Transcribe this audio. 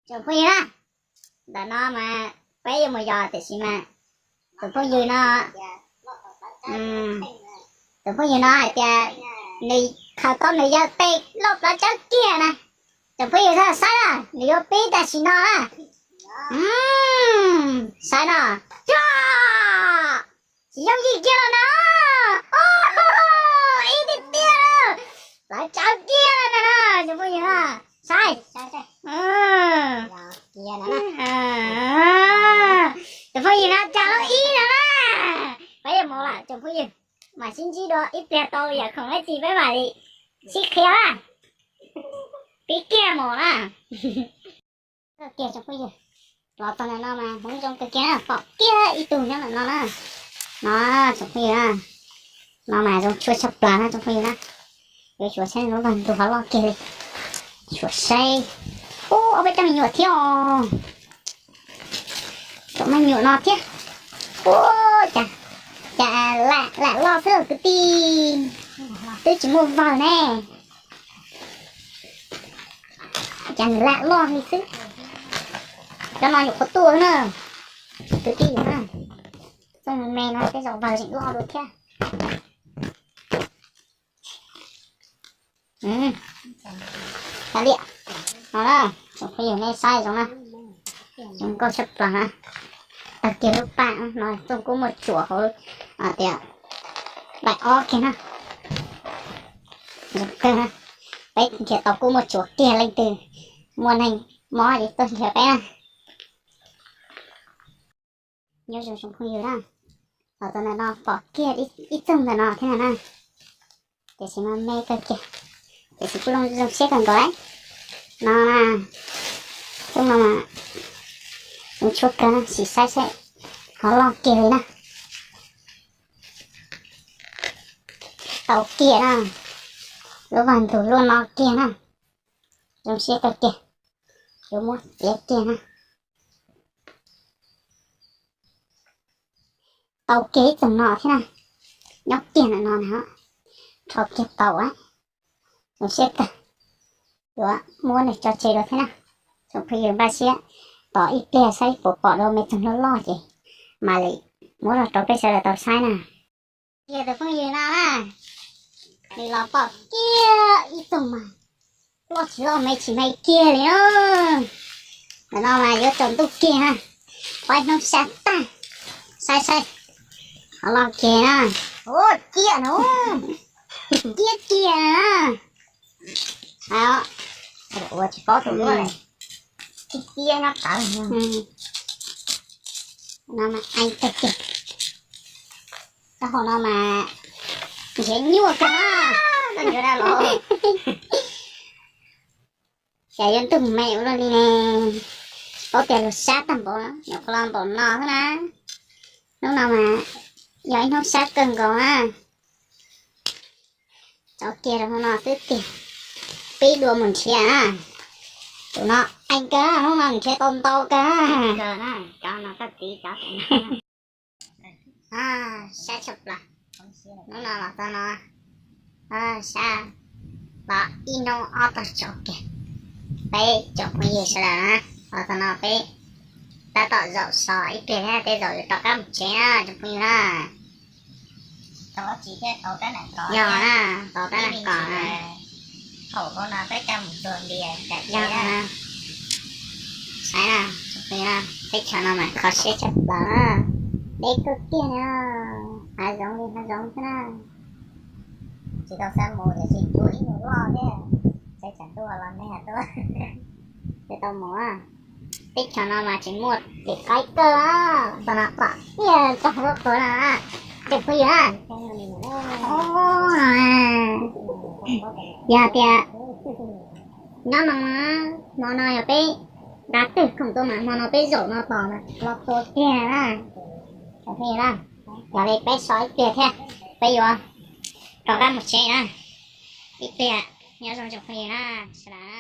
Tsoom phooj ywg na, ntawm no mas peb yuav mus yos tiam sis mas tus phooj ywg no, tus phooj ywg no hais tias nws khaws tau nws yawg tej lauj plaub tsawb kiag na. Tsoom phooj ywg saib na, nws yuav pib tam sim no na. Saib no, tsis yooj yim kiag los na. Ib tiag tiag, plaub tsawb kiag na, tsoom phooj ywg na. Saib, tsoom phooj ywg na, cas lub ib no na. Peb yuav mus lawm tsoom phooj ywg, mam sib ntsib dua ib pliag tau yam khoom ib txhis peb mam li sib qhia na. Pib kiag mus na. Kiag tsoom phooj ywg, los txog ntawm no mas hmoov zoo kawg kiag na, pom kiag ib tug nyob ntawm no na. No tsoom phooj ywg na, no mas zoo tshuaj tshaj plaws na tsoom phooj ywg na. Yuav xyuas saib lub vaj ntug ho loj kiag li. Xyuas saib, ub, ob peb rab me nyuam thiab os. Cov me nyuam no thiab. Ub, cas, cas lam loj xwb kwv tij, twb tsis muaj vawg ne. Cas nws lam loj li xwb. Cov no nyuam qhuav tuaj na, kwv tij na. Txooj me no tej zaum vawg tseem loj dua thiab. Kav liam, no na, tsoom phooj ywg nej saib zoo na, zoo nkauj tshaj plaws na. Tag kiag lub paj no txooj kub muaj tsuam hauv, tias daim ob kiag na. Zoo kawg na, peb nrhiav tau kub muaj tsuam kiag, leej twg muaj neeg mob ces tuaj nrhiav peb na. Nyob zoo tsoom phooj ywg na, los txog ntawm no pom kiag ib txoog ntawm no thiab na, tiam sis mas me kawg kiag, tiam sis kuj zoo siab kawg nkaus lauj. No na, txooj no mas zoo tshuaj kawg na, sim saib saib ho loj kiag li na. Tau kiag na, lub vaj ntug luaj no kiag na, zoo siab kawg kiag, yuav muab txiav kiag na. Tau kiag ib txoog no thiab na, nyob kiag ntawm no na, rho kiag tau, zoo siab kawg, yuav muab nws tso tseg dua thiab na. Tsoom phooj ywg npaj siab tos ib pliag saib puas pom dua me txoog loj loj ces mam li muab los rau peb sawv daws tau saib na. Kiag tus phooj ywg no na, nws los pom kiag ib txoog mas loj tsis loj me tsis me kiag li na. Ntawm no mas yuav tsaus ntuj kiag na, pom ib hnub sab tag, saib saib ho loj kiag na. Ua ciaj no, ciaj kiag na. Ua tsis paub tus luaj, ciaj ciaj nyob tawv. No mas eeb tag kiag. Taub hau no mas nrhiav nyuaj kawg na, koj nrhiav dab los. Cas yuav ntug me ua luaj li ne. Paub tias luag sab tag npaum, nyuam qhuav los npaum no xwb na. Hnub no mas yog ib hnub sab kawg nkaus na. Tso kiag rau hauv no xwb tiag. Pib dua mus nrhiav na. Tus no eeb kawg, hnub no nrhiav tau ntau kawg. Sab tshaj plaws. Hnub no los txog no, sab los ib hnub ob tog tso kiag. Peb tsoom phooj ywg sawv daws na, los txog no peb tab tom zaum so ib pliag thiab tej zaum yuav rov qab mus tsev na tsoom phooj ywg na. Yog na, tau tab laj kom na. Yog na, saib na, tsoom phooj ywg na, teb chaws no mas kho siab tshaj plaws na. Deb kawg kiag na, hav zoov li hav zoov xwb na. Tsis tau xav mus tiam sis tus ib mus loj thiab, seb tsam ntuj los nag tuaj, thiaj tau mus. Teb chaws no mas tsis muaj tim qaib kawg, txog no pom tiag txog lub qhov no na, tsoom phooj ywg na. Yog tias nyob no, hmo no yog peb nqa twg khoom tuaj mas hmo no peb zaum no tos los tua kiag na. Tsoom phooj ywg na, yog li peb so ib pliag thiab peb yuav rov qab mus tsev na. Ib pliag nyob zoo tsoom phooj ywg na, sawv daws.